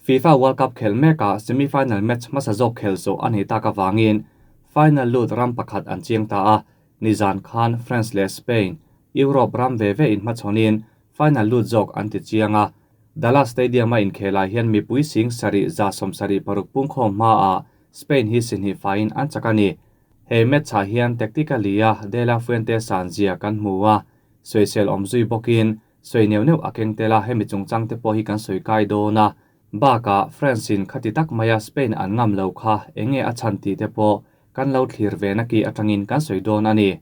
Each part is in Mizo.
FIFA World Cup khel mekah semi-final match hmasa zawk khel zawh a nih tak avangin final lut ram pakhat an chiang ta a, nizan khan France leh Spain, Europe ram ve ve inhmachhawnin final lut zawk an ti chiang a. Dallas Stadium-a inkhelah hian mipui sing sarih 76 pungkhawm hmaah Spain hi sihnih faiin an chak a ni. He match-ah hian tactically-a De La Fuente san zia kan hmu a, sawisel awm zui bawkin Sawi neuh neuh a keng tel a, hemi chungchang te pawh hi kan sawi kai dawn a. Bakah, France-in khati tak maia Spain an ngam lo kha eng nge a chhan tih te pawh kan lo thlir ve na ki atangin kan sawi dawn a ni.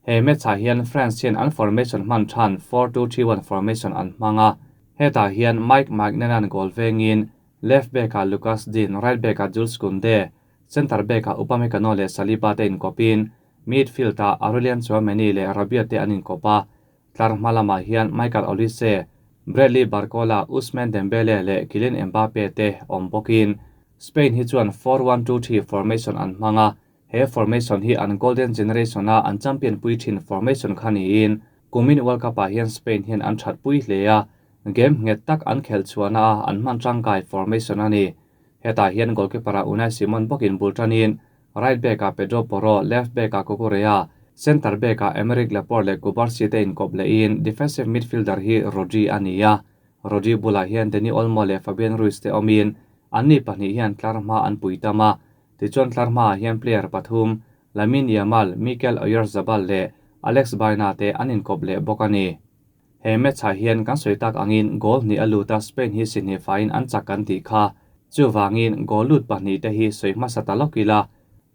He match-ah hian France hian an formation hman than 4-2-3-1 formation an hmang a. Hetah hian Mike Maignan-a'n goal vengin left back-ah Lucas Digne, right back-ah Jules Kounde, centre back-ah Upamecano leh Saliba te inkawpin midfield-ah Aurelien Tchouameni leh Rabiot te an inkawp a. Tlar hma lamah hian Michael Olise, Bradley Barcola, Ousmane Dembele leh Kylian Mbappe te awm bawkin Spain hi chuan 4-1-2-3 formation an hmang a, he formation hi an golden generation-a an champion pui thin formation kha niin kumin World Cup-ah hian Spain hian an that pui hle a, game nghet tak an khelh chhuahna a an hman tangkai formation a ni. Hetah hian goalkeeper-ah Unai Simon bawkin bul tanin Right back-ah Pedro Porro, left back-ah Cucurella, centre back-ah Aymeric Laporte leh Cubarsi te inkawp lehin defensive midfielder hi Rodri a ni a. Rodri bulah hian Dani Olmo leh Fabian Ruiz te awmin anni pahnih hian tlar hma an pui tam a. Tichuan tlar hmaah hian player pathum, Lamine Yamal, Mikel Oyarzabal leh Alex Baena te an inkawp leh bawk a ni. He match-ah hian kan sawi tak angin goal hnih a lut a, Spain hi si hnih faiin an chak kan tih kha. Chuvangin goal lut pahnih te hi sawi hmasa ta lawk ila.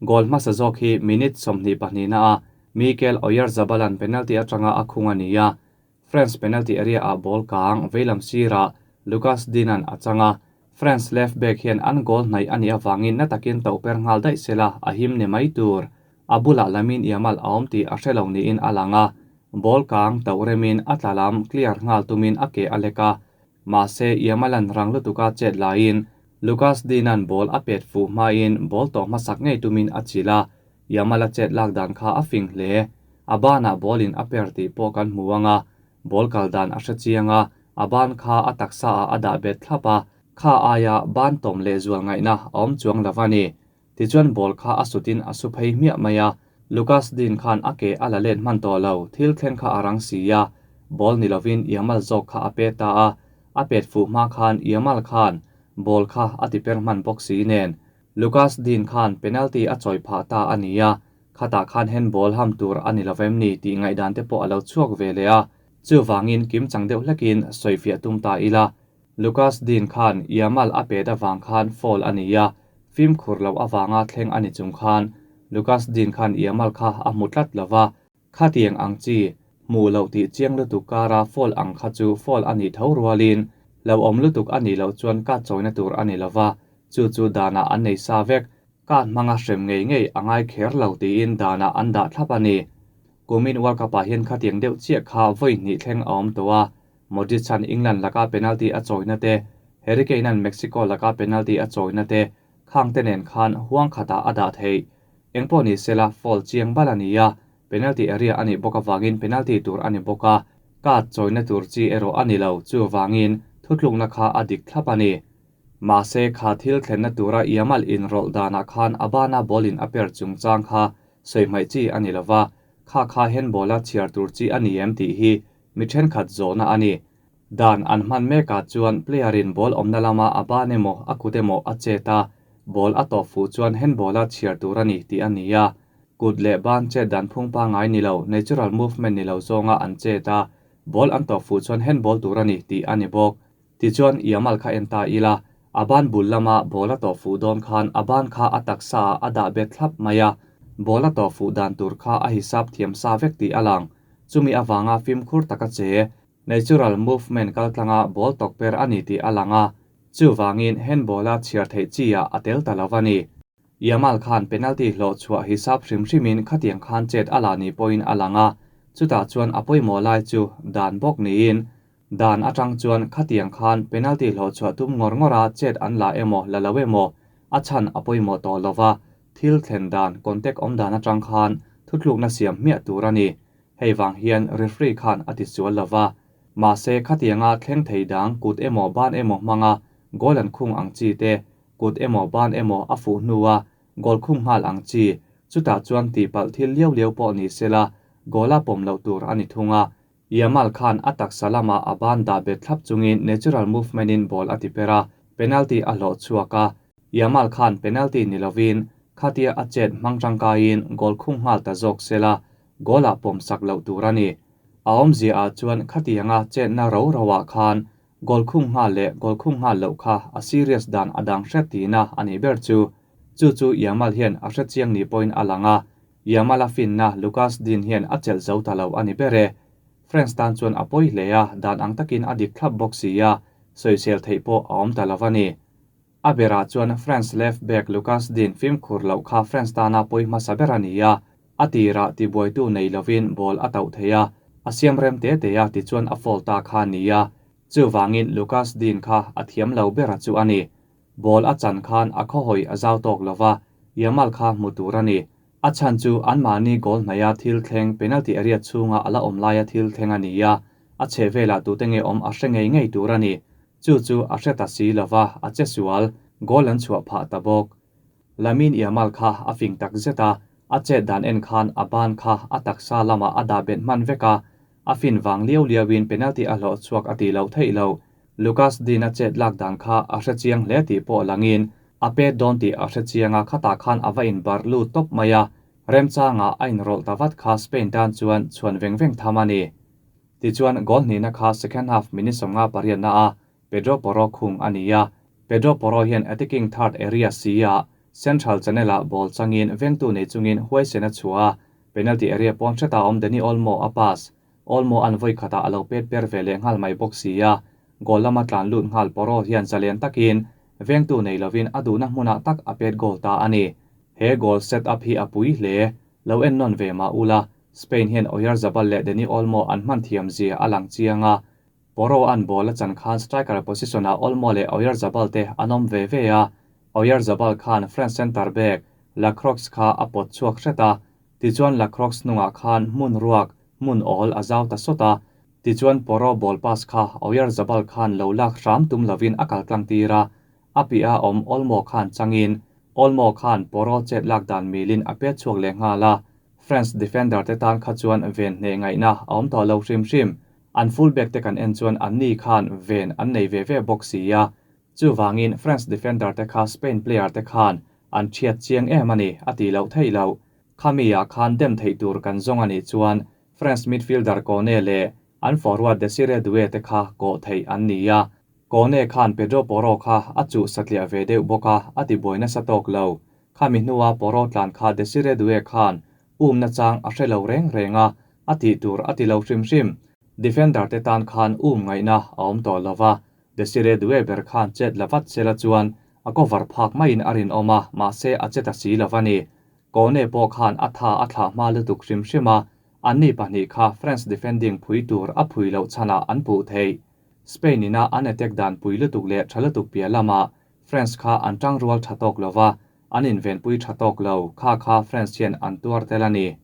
Goal hmasa zawk hi minute 22 a Mikel Oyarzabal-a'n penalty atanga a khung a ni a. France penalty area-ah ball kang veilam sirah Lucas Digne-a'n a chang a. France left back hian an goal hnaih a nih avangin na takin toh per nghal daih sela a him ni mai tur. A bulah Lamine Yamal a awm tih a hre lo niin a lang a, ball kang toh remin a tla lam clear nghal tumin a ke a lek a. Mahse, Yamal-a'n rang lutuka chet laiin Lucas Digne-a'n ball a pet fuh hmain ball tawh hmasak ngei tumin a chilh a, Yamal-a chet lak dan kha a fing hle. A banah ball-in a per tih pawh kan hmu ang a, ball kal dan a hre chiang a, a ban kha a taksa ah a dah bet thlap a, kha aia ban tawm leh zual ngaihna a awm chuang lo a ni. Tichuan ball kha a sutin a su phei hmiah mai a, Lucas Digne khan a ke a la let hman tawh lo, thil thleng kha a rang si a, ball ni lovin Yamal zawk kha a pet ta a, a pet fuh hma khan Yamal khan ball kha a ti per hman bawk si nen Lucas Digne khan penalty a chawi phah ta a ni a, khatah khan handball ham tur a ni lovem ni tih ngaihdan te pawh a lo chhuak ve leh a, chuvangin kim chang deuh hlekin sawifiah tum ta ila. Lucas Digne khan Yamal a pet avang khan foul a ni a, fimkhur loh avanga thleng a ni chung khan Lucas Digne khan Yamal kha a hmu tlat lo va, khatiang ang chi hmuh loh tih chiang lutuk kara foul ang kha chu foul a nih tho rualin hlauhawm lutuk a nih loh chuan card chawina tur a ni lo va, chu chu danah an nei sa vek, card hmanga hrem ngei ngei a ngai kher lo tiin danah an dah thlap a ni. Kumin World Cup-ah hian khatiang deuh chiah kha vawi hnih thleng a awm tawh a, Modric an England laka penalty a chawina te, Harry Kane-a'n Mexico laka penalty a chawina te, khang te nen khan huang khatah a dah theih. Engpawh ni sela, foul chiang bal a ni a, penalty area a nih bawk avangin penalty tur a ni bawk a, card chawina tur chi erawh a ni lo, chuvangin thutlukna kha a dik thlap a ni. Mahse, kha thil thlenna tura Yamal inrawlh danah khan a bana ball-in a per chungchang kha sawi hmaih chi a ni lova, kha kha handball-a chhiar tur chi a ni em tih hi Mi thenkhat zawhna a ni. Dan an hman mekah chuan player-in ball awmna lama a ban emaw a kut emaw a chet a, ball a tawp fuh chuan handball-a chhiar tur a ni tih a ni a. Kut leh ban chet dan phung pangngai ni lo, natural movement ni lo zawnga an chet a, ball an tawp fuh chuan handball tur a ni tih a ni bawk. Tichuan Yamal kha en ta ila, a ban bul lama ball a tawp fuh dawn khan a ban kha a taksa ah a dah bet thlap mai a, ball a tawp fuh dan tur kha a hisap thiam sa vek tih a lang. Chumi avanga fimkhur taka che, natural movement kaltlanga ball tawk per a ni tih a lang a, chuvangin handball-a chhiar theih chi ah a tel ta lo a ni. Yamal khan penalty hlawh chhuah hisap hrim hrimin khatiang khan chet a la ni pawhin a lang a, chutah chuan a pawimawh lai chu dan bawk niin Dan atang chuan khatiang khan penalty hlawh chhuah tum ngawr ngawr a chet an la emaw la lo emaw a chhan a pawimawh tawh lo va, thil thlen dan, contact awm dan atang khan thutlukna siam hmiah tur a ni. Hei vang hian referee khan a tisual lo va. Mahse khatianga thleng thei dang kut emaw ban emaw hmanga. goal an khung ang chi te, kut emaw ban emaw a fuh hnua goal khung nghal ang chi, chutah chuan tihpalh thil liau liau pawh ni sela goal a pawm loh tur a ni thung a. Yamal khan a taksa lamah a ban dah bet thlap chungin natural movement in ball a ti per a, penalty a hlawh chhuak a. Yamal khan penalty ni lovin khatia a chet hmang tangkaiin goal khung nghal ta zawk sela goal ah pawm sak loh tur a ni. A awmzia ah chuan khatianga chetna ro ro ah khan goal khung nghal leh goal khung nghal loh kha a serious dan a dang hret tihna a nih ber chu. Chu chu Yamal hian a hrechiang ni pawhin a lang a, Yamal a finna Lucas Digne hian a chelh zo ta lo a ni ber e. France tan chuan a pawi hle a, dan ang takin a dik thlap bawk si a, sawisel theih pawh a awm ta lo a ni. A berah chuan France left back Lucas Digne fimkhur loh kha France tana pawi hmasa ber a ni a, a tirah tibuaitu nei lovin ball a tauh thei a, a siam rem te te a tichuan a foul ta kha a ni a, chuvangin Lucas Digne kha a thiam lo bera chu a ni. Ball a chan khan a khawhawi a zau tawk lova, Yamal kha hmu tur a ni. A chhan chu anmahni goal hnaia thil thleng penalty area chhunga a la awm laia thil thleng a ni a, a chheh velah tute nge awm a hre ngei ngei tur a ni. Chu chu a hre ta si lova, a che sual, goal an chhuah phah ta bawk. Lamine Yamal kha a fing tak zet a, a chet dan en khan a ban kha a taksa lamah a dah bet hman vek a, a fin vang liau liauin penalty a hlawh chhuak a tih loh theih loh. Lucas Digne a chet lak dan kha a hre chiang hle tih pawh langin a pet dawn tih a hre chiang a, khatah khan a va inbarh lut tawp mai a, remchangah a inrawlh ta vat kha Spain tan chuan chhuan veng veng tham a ni. Tichuan goal hnihna kha second half minute 58 a Pedro Porro khung a ni a, Pedro Porro hian attacking third area si ah central channel ah ball changin vengtu nei chungin huaisen a chhuah a, penalty area pawn hretah awm Dani Olmo a pass. Olmo an vawi khatah a lo pet per ve leh nghal mai bawk si a, goal lama tlan lut nghal Porro hian zalen takin vengtu nei lovin a duhna hmunah tak a pet goal ta a ni. He goal set up hi a pui hle. Lo en nawn ve mah ula, Spain hian Oyarzabal leh Dani Olmo an hman thiam zia a lang chiang a. Porro an ball a chan khan striker position ah Olmo leh Oyarzabal te an awm ve ve a, Oyarzabal khan French centre back Lacroix kha a pawt chhuak hret a, tichuan Lacroix hnungah khan hmun ruak, hmun awl a zau ta sawt a, tichuan Porro ball pass kha Oyarzabal khan lo lak hram tum lovin a kal tlang tir a, a piah awm Olmo khan changin Olmo khan Porro chet lak dan milin a pet chhuak leh nghal a, France defender te tan kha chuan ven hneh ngaihna a awm tawh lo hrim hrim. An full-back te kan en chuan anni khan ven an nei ve ve bawk si a. Chuvangin France defender te kha Spain player te khan an thiat chiang em a ni a tih loh theih loh. Khami ah khan dem theih tur kan zawng a nih chuan France midfielder Kone leh an forward Desire Doue te kha kawh theih an ni a. Kone khan Pedro Porro kha a chuh satliah ve deuh bawk a, a tibuai nasa tawk lo. Khami hnua Porro tlan kha Desire Doue khan um nachang a hre lo reng reng a, a tih tur a ti lo hrim hrim. Defender te tan khan um ngaihna a awm tawh lo va, Desire Doue ber khan chet la vat sela chuan a cover phak maiin a rinawm a, mahse a che ta si lo va ni. Kone pawh khan a tha a thlah hma lutuk hrim hrim a, anni pahnih kha France defending phui tur a phui loh chhanah an puh theih. Spain ina an attack dan pui lutuk leh tha lutuk piah lamah France kha an tangrual tha tawk lo va, an invenpui tha tawk lo, kha kha France hian an tuar tel a ni.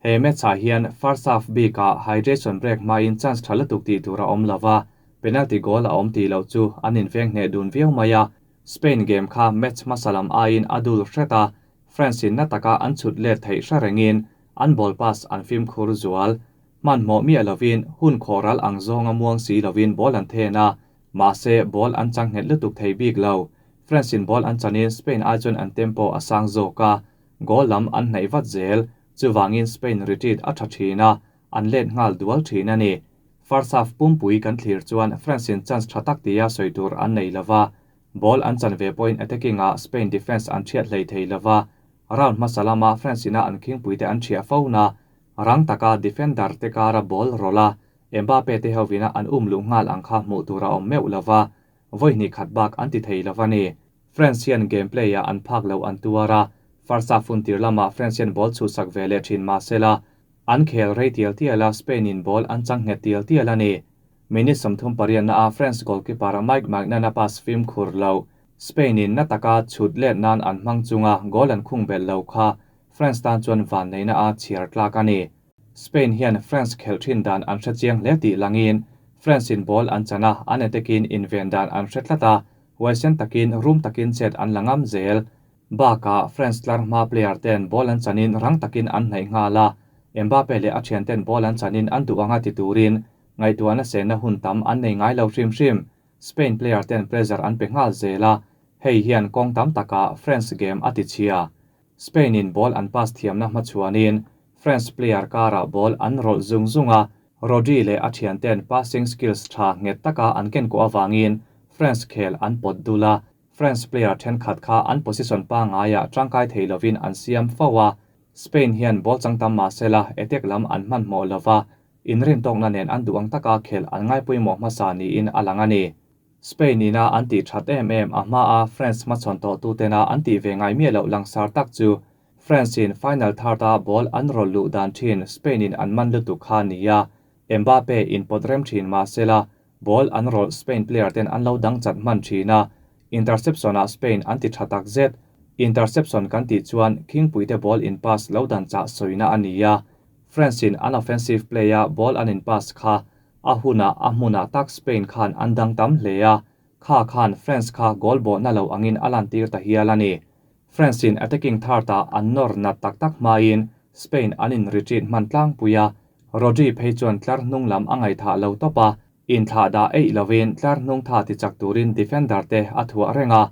He match ah hian first half bikah hydration break hmain chance tha lutuk tih tur a awm lo va, penalty goal a awm tih loh chu an inveng hneh dun viau mai a. Spain game kha match hmasa lam aiin a dul hret a, France in na taka an chhut let theih hre rengin an ball pass an fimkhur zual. Hmanhmawh miah lovin hun khawhral ang zawnga muang si lovin ball an then a, mahse ball an chang nghet lutuk thei bik lo. France in ball an chanin Spain ai chuan an tempo a sang zawk a, goal lam an hnaih vat zel. Chuvangin Spain retreat a tha thin a, an let nghal dual thin a ni. First half pumpui kan thlir chuan France in chance tha tak tia sawi tur an nei lova, ball an chan ve pawhin attacking ah Spain defence an thiat hlei thei lova, round hmasa lama France ina an khingpui te an thiah fo na, rang taka defender te kara ball rawlh a, Mbappe te hovina an um luh nghal ang kha hmuh tur a awm meuh lova, vawi hnih khat bak an ti thei lova ni. France hian game play ah an phak lo an tuar a, first half hun tir lamah France hian ball chhuhsak ve leh thin mahsela, an khel rei tial tial a, Spain in ball an chang nghet tial tial a ni. Minute 38 na a France goalkeeper Mike Maignan a pass fimkhur lo. Spain in na taka chhut let nan an hmang chunga goal an khung belh lo kha France tan chuan van neihna a chhiar tlak a ni. Spain hian France khelh thin dan an hre chiang hle tih langin France in ball an chan a, an attacking inven dan an hre tlat a. Huaisen takin rum takin chet an la ngam zel. Bakah France tlar hma player ten ball an chanin rang takin an hnaih nghal a, Mbappe leh a thianten ball an chanin an duh anga ti turin ngaihtuahna senna hun tam an nei ngai lo hrim hrim. Spain player ten pressure an pe nghal zel a, hei hian kawng tam takah France game a ti chhia. Spain in ball an pass thiamna hmachhuanin France player karah ball an rawlh zung zung a, Rodri leh a thianten passing skills tha nghet taka an ken kuah avangin France khel an pawt dul a, France player thenkhat kha an position pangaiah tangkai thei lovin an siam fo a, Spain hian ball chang tam mah sela attack lam an hmanhmawh lova, inrintawkna nen an duh ang taka khel an ngaipawimawh hmasa niin a lang a ni. Spain ina an tih that em em a hmaa France hmachhawn tawh tutena an tih ve ngai miah loh langsar tak chu France in final third a ball an rawlh luh dan thin Spain in an man lutuk kha nia, Mbappe in pawt rem thin mahsela ball an rawlh Spain player ten an lo dang chat hman thin a, interception ah Spain an ti tha tak zet. Interception kan tih chuan khingpuite ball in pass lo dan chah sawina a ni a, France in an offensive play a ball an in pass kha a hunah a hmunah tak Spain khan an dang tam hle a, kha khan France kha goal bawhna lo angin a lantir ta hial a ni. France in attacking third ah an nawr nat tak tak hmain Spain an in retreat hman tlangpui a, Rodri phei chuan tlar hnung lam a ngaihthah lo tawp a, inthlah dah eih lovin tlar hnung tha ti chak turin defender te a thuah reng a.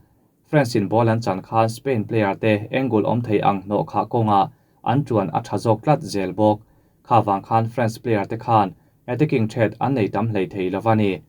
France in ball an chan khan Spain player te angle awm thei ang hnawh khah kawngah an tuan a tha zawk tlat zel bawk. Kha vang khan France player te khan attacking threat an nei tam hlei thei lova ni.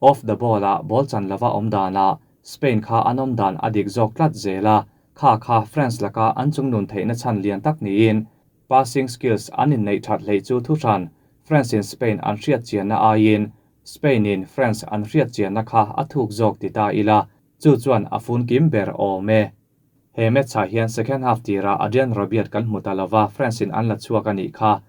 Off the ball a ball chan lova awm danah Spain kha an awm dan a dik zawk tlat zel a, kha kha France laka an chungnun theihna chhan lian tak niin passing skills an inneih that hleih chu thuhran France in Spain an hriat chianna aiin Spain in France an hriat chianna kha a thuk zawk ti ta ila, chu chuan a fun kim ber awm e. He match ah hian second half tirah Adrien Rabiot kan hmu ta lova, France in an la chhuak a nih kha.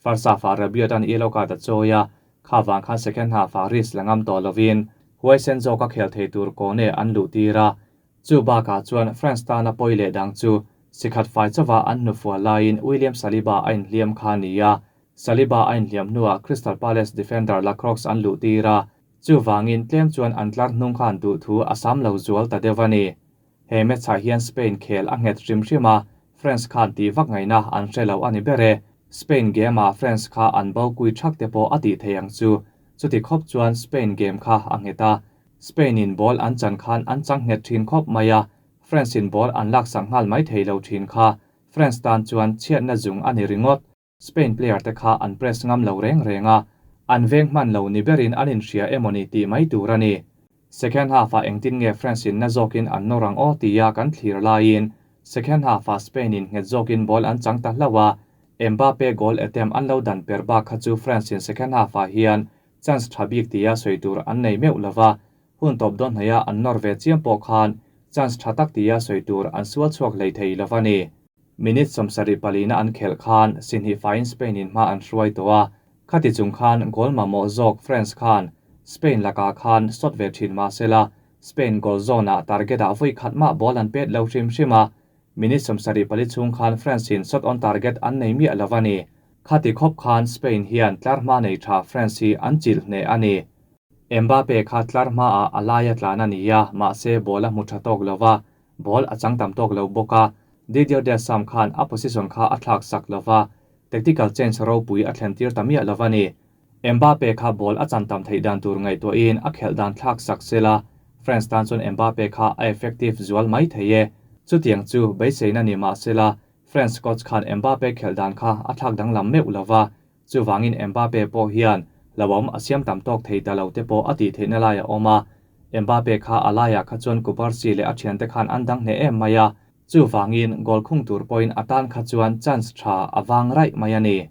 First half ah Rabiot an yellow card a chawi a, kha vang khan second half ah risk la ngam tawh lovin huaisen zawk a khel thei tur Kone an luh tir a. Chu bakah chuan France tana pawi leh dang chu sikhat fai chauva an hnufual laiin William Saliba a inhliam kha a ni a. Saliba a inhliam hnuah Crystal Palace defender Lacroix an luh tir a, chuvangin tlem chuan an tlar hnung khan duh thu a sam lo zual ta deuh a ni. He match ah hian Spain khel a nghet hrim hrim a, France khan tih vak ngaihna an hre lo a ni ber e. Spain game ah France kha an bo kui thak te pawh a tih thei ang chu. Chuti khawp chuan Spain game kha a nghet a. Spain in ball an chan khan an chang nghet thin khawp mai a, France in ball an laksak nghal mai thei lo thin kha France tan chuan chhiatna zung a ni ringawt. Spain player te kha an press ngam lo reng reng a, an veng hman lo ni berin an inhria emawni tih mai tur a ni. Second half ah engtin nge France in na zawkin an nawr ang aw tia kan thlir laiin second half ah Spain in nghet zawkin ball an chang ta hlauh a, Mbappe goal attempt an lo dan per bak kha chu France in second half ah hian chance tha bik tia sawi tur an nei meuh lova, hun tawp dawn hnaih a an nawr ve chiam pawh khan chance tha tak tia sawi tur an sual chhuak hlei thei lova ni. Minute 74 na an khelh khan Sinhih faiin Spain in hma an hruai tawh a, khati chung khan goal mamawh zawk France khan Spain lakah khan shot ve thin mahsela Spain goal zone ah target ah vawi khat mah ball an pet lo hrim hrim a, minute 74 chhung khan France in shot on target an nei miah lo a ni. Khati khawp khan Spain hian tlar hma nei tha France hi an chilh hneh a ni. Mbappe kha tlar hma ah a laia tlan a ni a, mahse ball a hmu tha tawk lo va, ball a chang tam tawk lo bawk a, Didier Deschamps khan a position kha a thlak sak lo va, tactical change ropui a thlen tir ta miah lo a ni. Mbappe kha ball a chan tam theih dan tur ngaihtuahin a khelh dan thlak sak sela, France tan chuan Mbappe kha a effective zual mai thei e. Chutiang chu beiseina ni mah sela, France coach khan Mbappe khelh dan kha a thlak danglam meuh lo va, Chuvangin Mbappe pawh hian hlauhawm a siam tam tawk thei ta lo te pawh a tih theihna lai a awm a. Mbappe kha a laiah kha chuan Cubarsi leh a thiante khan an dang hneh em mai a, chuvangin goal khung tur pawhin a tan kha chuan chance tha a vang raih mai a ni.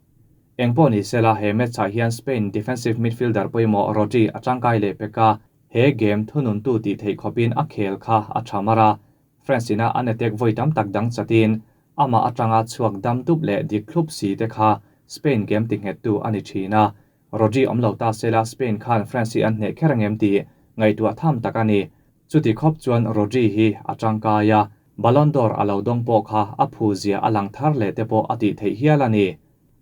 Engpawh ni sela he match ah hian Spain defensive midfielder pawimawh Rodri a tangkai leh pek a, he game thununtu tih theih khawpin a khel kha a tha mar a. France ina an attack vawi tam tak dang chatin amah atanga chhuak dam dup leh dik thlup si te kha Spain game ti nghettu a ni thin a. Rodri awm lo ta sela Spain khan France hi an hneh kher ang em tih ngaihtuah tham tak a ni. Chuti khawp chuan Rodri hi a tangkai a, Ballon d'Or a lo dawng pawh kha a phu zia a lang thar leh te pawh a tih theih hial a ni.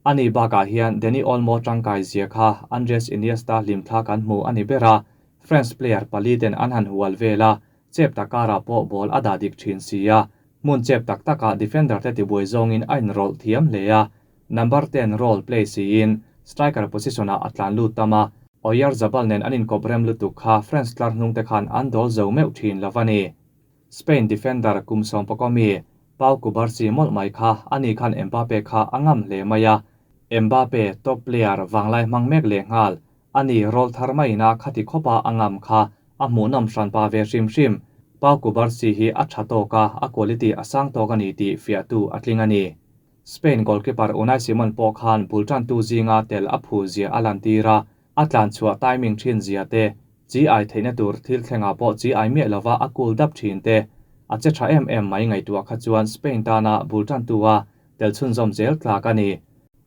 Ani bakah hian Dani Olmo tangkai zia kha Andres Iniesta hlimthla kan hmu a ni ber a, France player pali ten an han hual vel a. Chep tak karah pawh ball a dah dik thin si a, hmun chep tak takah defender te tibuai zawngin a inrawlh thiam hle a, number ten role play siin striker position ah a tlan lut tam a, Oyarzabal nen an inkawp rem lutuk kha France tlar hnung te khan an dawl zo meuh thin lo a ni. Spain defender kum sawmpakaw mi Pau Cubarsi mawlh mai kha ani khan Mbappe kha a ngam hle mai a, Mbappe top player vanglai hmang mek lehnghal a ni rawl thar maiin a khati khawpa a ngam kha a hmuhnawm hranpa ve hrim hrim. Pau Cubarsi hi a tha tawk a, a quality a sang tawk a ni tih fiahtu a tling a ni. Spain goalkeeper Unai Simon pawh khan bul tantu zinga tel a phu zia a lantir a, a tlan chhuah timing thin zia te, chi ai theihna tur thil thlengah pawh chi ai miah lova a cool dap thin te, a che tha em em mai ngaihtuah kha chuan Spain tana bul tantu a tel chhunzawm zel tlak a ni.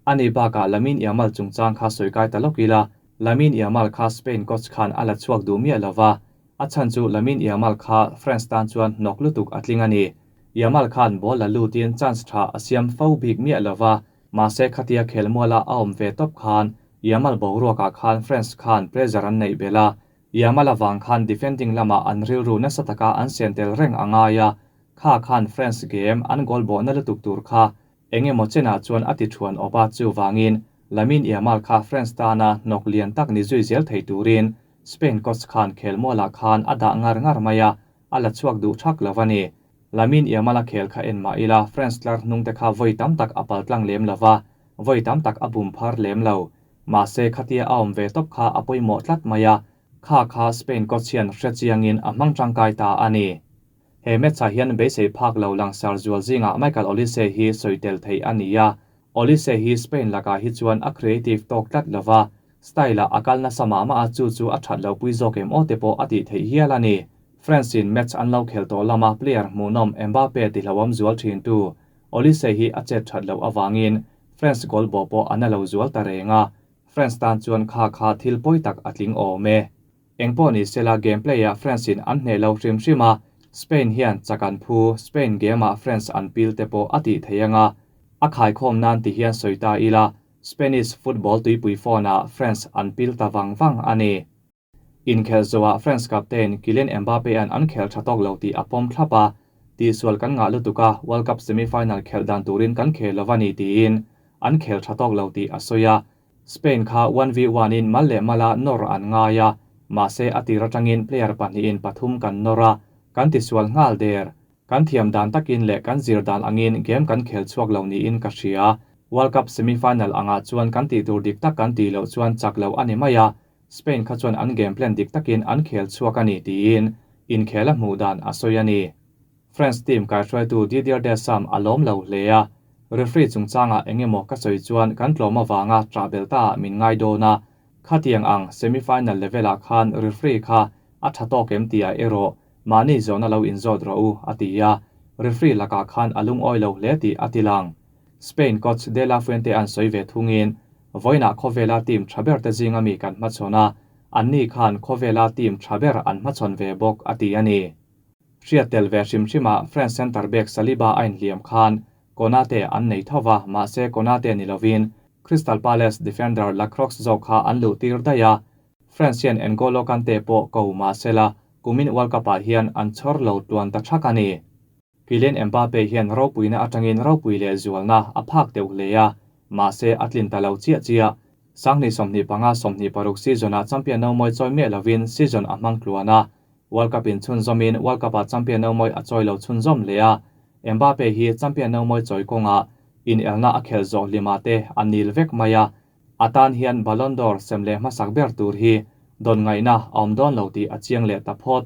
Ani bakah Lamine Yamal chungchang kha sawi kai ta lawk ila, Lamine Yamal kha Spain coach khan a la chhuak duh miah lova, a chhan chu Lamine Yamal kha France tan chuan hnawk lutuk a tling a ni. Yamal khan ball la lutin chance tha a siam fo bik miah lova, mahse khatia khelmuala a awm ve tawp khan Yamal boruakah khan France khan pressure an neih belh a, Yamal avang khan defending lamah an rilru nasa taka an sen tel reng a ngai a, kha khan France game an goal bawhna lutuk tur kha eng emaw chenah chuan a ti thuan awp a, chuvangin Lamine Yamal kha France tana hnawk lian tak ni zui zel thei turin Spain coach khan khelmualah khan a dah ngar ngar mai a, a la chhuak duh thak lo a ni. Lamine Yamal a khel kha en mah ila France tlar hnung te kha vawi tam tak a pal tlang lem lo va, vawi tam tak a bum phar lem lo. Mahse khatia a awm ve tawp kha a pawimawh tlat mai a, kha kha Spain coach hian hre chiangin a hmang tangkai ta a ni. He match-ah hian beisei phak lo langsar zual zingah Michael Olise hi sawi tel theih a ni a, Olise hi Spain lakah hi chuan a creative tawk tlat lo va, style-ah a kal nasa mah mah a, chu chu a that lo pui zawk em aw te pawh a tih theih hial a ni. France in match an lo khel tawh lama player hmuhnawm Mbappe tihlauhawm zual thintu Olise hi a chet that loh avangin France goal bawh pawh a na lo zual ta reng a, France tan chuan kha kha thil pawi tak a tling awm e. Engpawh ni sela game play-ah France in an hneh lo hrim hrim a, Spain hian chak an phu, Spain game-ah France an pil te pawh a tih theih anga a khaikhawm nan ti hian sawi ta ila, Spanish football tuipui phone-ah France an pil ta vang vang a ni. Inkhelh zawhah France captain Kylian Mbappe-a'n an khel tha tawk lo tih a pawm thlap a, tihsual kan ngah lutuk a, World Cup semi-final khelh dan turin kan khel lo a ni tiin an khel tha tawk lo tih a sawi a. Spain kha one v one in mal leh mala nawr an ngai a, mahse a tir atangin player pahnihin pathum kan nawr a, kan tisual nghal der. Kan thiam dan takin leh kan zir dan angin game kan khel chhuak lo niin ka hria. World Cup semi-final angah chuan kan tih tur dik tak kan tih loh chuan chak lo a ni mai a, Spain kha chuan an game plan dik takin an khel chhuak a ni tiin inkhel a hmuh dan a sawi a ni. France team kaihruaitu Didier Deschamps a lawm lo hle a, referee chungchangah eng emaw ka sawi chuan kan tlawm avanga ṭah bel ta ah min ngai dawn a, khatiang ang semi-final level-ah khan referee kha a ṭha tawk em tih ah erawh mahni zawhna lo inzawt rawh u, a ti a, referee lakah khan a lungawi lo hle tih a ti lang. Spain coach De La Fuente an sawi ve thungin, Vawiinah khawvela team tha ber te zinga mi kan hmachhawn a, anni khan khawvela team tha ber an hmachhawn ve bawk, a ti a ni. Hriat tel ve hrim hrimah France centre back Saliba a inhliam khan Konate an nei tho va, mahse Konate ni lovin Crystal Palace defender Lacroix zawk kha an luh tir daih a, France hian N'Golo Kante pawh ko mahsela kumin World Cup-ah hian an chhawr lo tluan ta thak a ni. Kylian Mbappe hian ropuina atangin ropui leh zualna a phak deuh hle a, mahse a tlin ta lo chiah chiah. Sanghnih 25 26 season-ah champion no mawi chawi miah lovin season a hmang tluan a, World Cup in chhunzawmin World Cup-ah champion no mawi a chawi lo chhunzawm leh a, Mbappe hi champion no mawi chawi kawngah inelna a khelh zawh hlimah te a nil vek mai a, a tan hian Ballon d'Or sem leh hmasak ber tur hi dawn ngaihna a awm dawn lo tih a chiang leh ta phawt.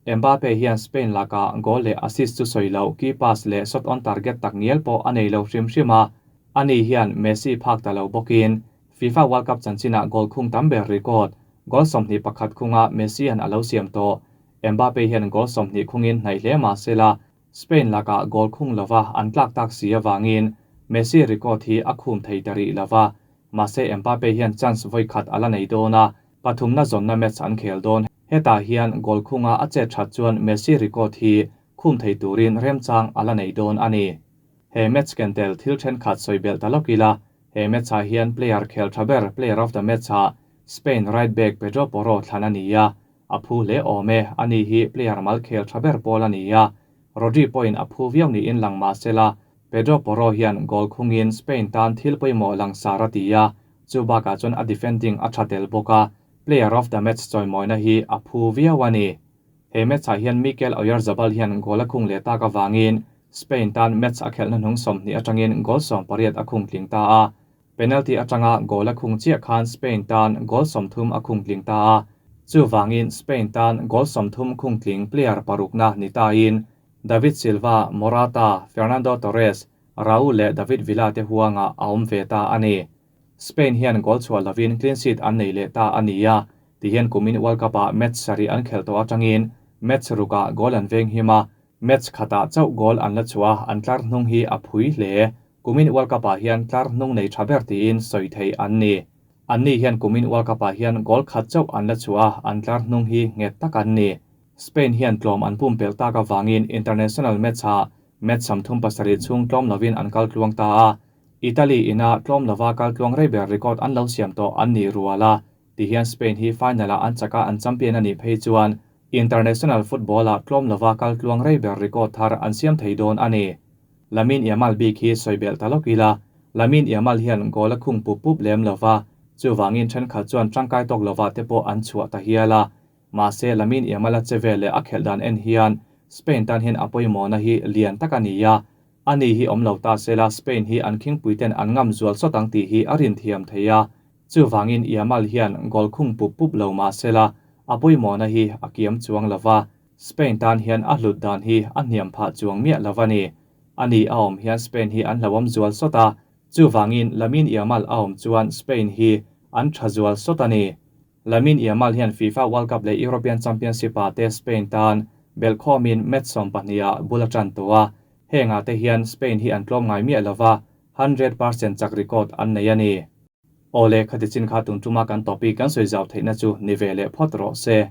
Mbappe hian Spain lakah goal leh assist chu sawi loh, key pass leh shot on target tak ngial pawh a nei lo hrim hrim a, ani hian Messi phak ta lo bawkin FIFA World Cup chanchinah goal khung tam ber record, goal 21 khunga Messi hian a lo siam tawh. Mbappe hian goal 20 khungin hnaih hle mah sela, Spain lakah goal khung lova an tlak tak si avangin Messi record hi a khum thei ta rih lova, mahse Mbappe hian chance vawi khat a la nei dawn a, pathumna zawnna match an khel dawn. Hetah hian goal khunga a chet that chuan Messi record hi khum thei turin remchang a la nei dawn a ni. He match ken tel thil thenkhat sawi belh ta lawk ila, he match-ah hian player khel tha ber, player of the match-ah Spain right back Pedro Porro thlan a ni a. A phu hle awm e, ani hi player mal khel tha ber pawl a ni a, Rodri pawhin a phu viau niin lang mah sela, Pedro Porro hian goal khungin Spain tan thil pawimawh langsar a ti a, chu bakah chuan a defending a tha tel bawk a, player of the match chawimawina hi a phu viau a ni. He match ah hian Mikel Oyarzabal hian goal a khung leh tak avangin Spain tan match a khelhna hnung 20 atangin goal 18 a khung tling ta a, penalty atanga goal a khung chiah khan Spain tan goal 30 a khung tling ta a, chuvangin Spain tan goal 30 khung tling player parukna ni ta in David Silva, Morata, Fernando Torres, Raul leh David Villa te huanga a awm ve ta a ni. Spain hian goal chhuah lovin clean sheet an nei leh ta a ni a, tihian kumin World Cup ah match sarih an khelh tawh atangin match rukah goal an veng him a, match khatah chauh goal an la chhuah a, an tlar hnung hi a phui hle. Kumin World Cup ah hian tlar hnung nei tha ber tiin sawi theih an ni. Anni hian kumin World Cup ah hian goal khat chauh an la chhuah a, an tlar hnung hi nghet tak an ni. Spain hian tlawm an pumpelh tak avangin international match ah match 37 chhung tlawm lovin an kal tluang ta a, Italy ina tlawm lova kal tluang rei ber record an lo siam tawh an ni rual a, tihian Spain hi final ah an chaka an champion a nih phei chuan international football ah tlawm lova kal tluang rei ber record thar an siam thei dawn a ni. Lamine Yamal bik hi sawibelh ta lawk ila, Lamine Yamal hian goal a khung pup pup lem lova, chuvangin thenkhat chuan tangkai tawk lova te pawh an chhuah ta hial a. Mahse Lamine Yamal a che vel leh a khelh dan en hian Spain tan hian a pawimawhna hi lian tak a ni a, ani hi awm lo ta sela Spain hi an khingpui ten an ngam zual sawt ang tih hi a rin thiam thei a, chuvangin Yamal hian goal khung pup pup lo mahsela a pawimawhna hi a kiam chuang lova, Spain tan hian a hlut dan hi a hniam phah chuang miah lova ni. Ani a awm hian Spain hi an hlauhawm zual sawt a, chuvangin Lamine Yamal a awm chuan Spain hi an tha zual sawt a ni. Lamine Yamal hian FIFA World Cup leh European Championship ah te Spain tan belhkhawmin match 12 ah bul a tan tawh a, hengah te hian Spain hi an tlawm ngai miah lova, 100% chak record an nei a ni. Awle, khati chin kha tun tuma kan topic kan sawi zau theihna chu ni ve leh phawt rawh se.